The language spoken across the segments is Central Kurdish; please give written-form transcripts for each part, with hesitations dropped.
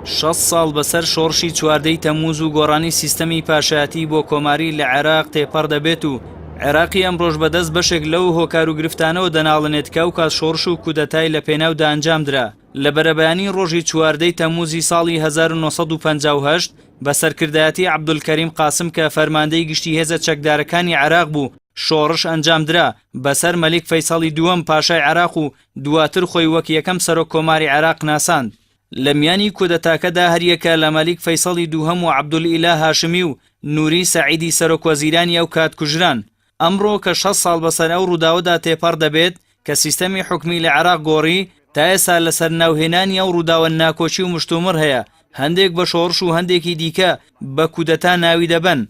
60 ساڵ بەسەر شۆڕشی چواردەی تەمموز و گۆڕانی سیستەمی پاشایەتی بۆ کۆماری لە عێراق تێپەڕ دەبێت و عێراقی ئەمڕۆش بەدەست بەشێک لەو هۆکار و گرفتانەوە دەناڵێنێت کە ئەوکات شۆڕش و کودەتای لە پێناودا ئەنجامدرا. لە بەرەبەیانی ڕۆژی چواردەی تەمموزی ساڵی 1958 بە سەرکردایەتی عەبدولکەریم قاسم کە فەرماندەی گشتی هێزە چەکدارەکانی عێراق بوو شۆڕش ئەنجامدرا بەسەر مەلیک فەیسەڵی دووەم پاشای عێراق و دواتر خۆی وەک یەکەم سەرۆک کۆماری عێراق ناساند. لە میانی کودەتاکەدا هەریەکە لە مەلیک فەیسەڵی دووهەم و عەبدولئیلا هاشمی و نوری سەعیدی سەرۆک وەزیرانی ئەو کات کوژران. ئەمڕۆ کە 60 ساڵ بەسەر ئەو ڕووداوەدا تێپەڕ دەبێت کە سیستەمی حوکمی لە عێراق گۆڕی، تا ئێستا لەسەر ناوهێنانی ئەو ڕووداوە ناکۆکی و مشتومڕ هەیە، هەندێک بە شۆڕش و هەندێکی دیکە بە کودەتا ناوی دەبەن.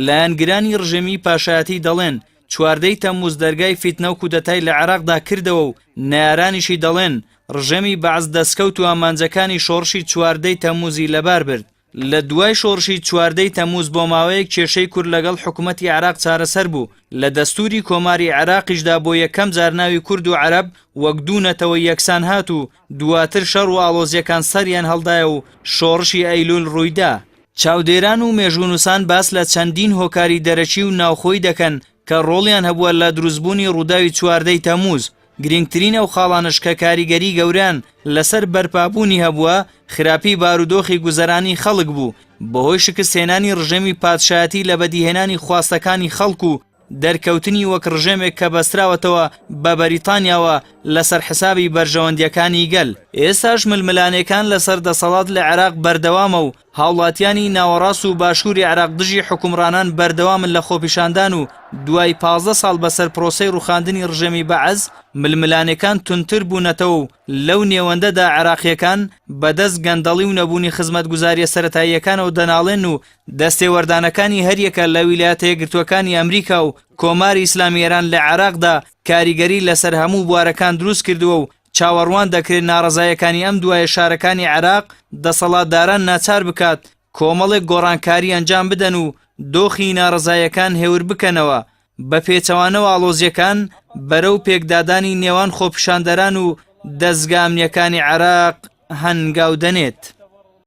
لایەنگرانی ڕژێمی پاشایەتی دەڵێن چواردەی تەمموز دەرگای فیتنە و کودەتای لە عێراقدا کردەوە و نەیارانیشی دەڵێن ڕژێمی بەعس دەستکەوت و ئامانجەکانی شۆڕشی چواردەی تەمموزی لەبار برد. لە دوای شۆڕشی چواردەی تەمموز بۆ ماوەیەک کێشەی کورد لەگەڵ حکومەتی عێراق چارەسەر بوو، لە دەستووری کۆماری عێراقیشدا بۆ یەکەم جار ناوی کورد و عەرەب وەک دوو نەتەوەی یەکسان هات و دواتر شەڕ و ئاڵۆزییەکان سەریان هەڵدایە و شۆڕشی ئەیلوول ڕوویدا. چاودێران و مێژوونووسان باس لە چەندین هۆکاری دەرەکی و ناوخۆیی دەکەن کە ڕۆڵیان هەبووە لە دروستبوونی ڕووداوی چواردەی تەمووز، گرینگترین ئەو خاڵانەش کە کاریگەری گەورەیان لەسەر بەرپابوونی هەبووە، خراپی بارودۆخی گوزەرانی خەڵک بوو، بەهۆی شکستهێنانی ڕژێمی پادشایەتی لە بەدیهێنانی خواستەکانی خەڵک و دەرکەوتنی وەک ڕژێمێک کە بەستراوەتەوە بە بەریتانیاوە لەسەر حسابی بەرژەوەندییەکانی گەل. ئێستاش ململانێکان لەسەر دەسەڵات لە عێراق بەردەوامە و هاوڵاتیانی ناوەڕاست و باشووری عێراق دژی حوکمڕانان بەردەوامن لە خۆپیشاندان و دوای 15 ساڵ بەسەر پرۆسەی ڕوخاندنی ڕژێمی بەعس ململانێکان توندتر بوونەتەوە و لەو نێوەندەدا عێراقییەکان بەدەست گەندەڵی و نەبوونی خزمەتگوزارییە سەرەتاییەکانەوە دەناڵێن و دەستێوەردانەکانی هەریەکە لە ویلایەتە یەکگرتووەکانی ئەمریکا و کۆماری ئیسلامی ئێران لە عێراقدا کاریگەری لەسەر هەموو بوارەکان دروست کردووە و چاوەڕوان دەکرێت ناڕەزاییەکانی ئەم دوایە شارەکانی عێراق دەسەڵاتداران ناچار بکات کۆمەڵێک گۆڕانکاری ئەنجام بدەن و دۆخی ناڕەزاییەکان هێور بکەنەوە، بە پێچەوانەوە ئاڵۆزییەکان بەرەو پێکدادانی نێوان خۆپیشاندەران و دەزگا ئەمنییەکانی عێراق هەنگاو دەنێت.